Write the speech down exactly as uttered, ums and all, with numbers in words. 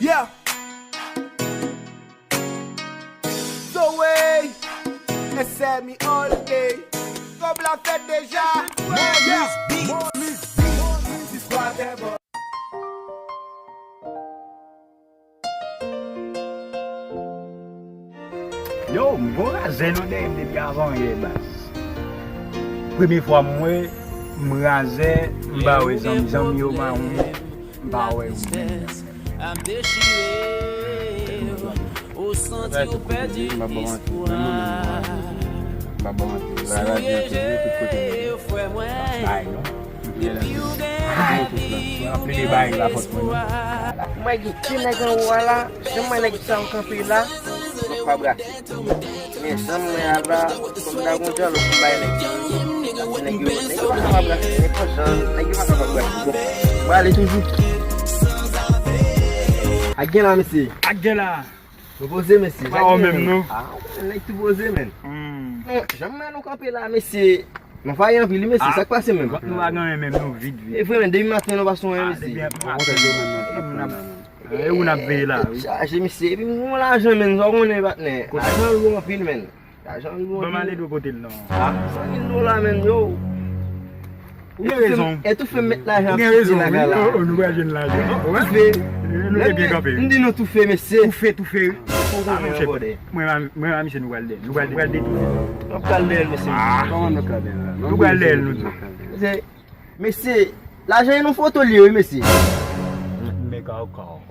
Yeah. Zoe, S M E all day. Kòb la fèt deja. Yo, m gon razè nan dèyè m depi avan yè, baz. Premye fwa m wè, m razè, m pa wè zanmi, zanmi yo mawon, m pa wè yo menm. Bagay tout kote m ye, m ap ba w manti. Menm mwen menm, m ap ba w manti. Bagay la byen toujou, tout kote m ye. Bay non. Ay, m ap plede bay la fòt mwen non. Mwen gen ki nèg anwo a la, jan mwen nèg sa yo kanpe la, m ap pa brase. Men jan m wè a la, kòm ta gon djòlò pou bay nèg yo. Nèg yo, nèg yo pa kapab brase, nenpòt jan, nèg yo pa kapab brase. Bon, mwen ale toujou. Ak gen la, mesye. Ak gen la. Nou poze, mesye. Pa ou menm, non. Ah, nèg tou poze, men. Hmm. Non, jan m wè nou kanpe la, mesye. Nou fayi anpil, wi, mesye. Ah. Sa k pase menm? Vant nou pa gen anyen menm, nou vid, vid. E vre, men, depi maten nou pa sou anyen, mesye. Ah, depi maten nou, e moun ap, e moun ap veye la, wi. Chaje, mesye. Epi m gon lajan, men, sa w konnen, patnè. Lajan lou anpil, men. Lajan lou anpil. Ban m ale dwe kote l non. Ah, san mil dola, men, yo. Ou gen rezon. E toufe m met lajan. Ou gen rezon, wi. Oh, oh, nou pral jwenn lajan. Toufe. Nou te byen kanpe. M di nou toufe, mesye. Toufe, toufe. Fò w konprann yon bòdè. Mwen, mwen, mwen, misye, nou pral dèyè l. Nou pral, nou pral detoufe. Nou pral dèyè l, mesye. Ah. Kòman nou pral dèyè l la? Nou pral dèyè l, nou tou. Mesye, mesye, lajan e nan foto l ye, wi, mesye. Men kaw, kaw.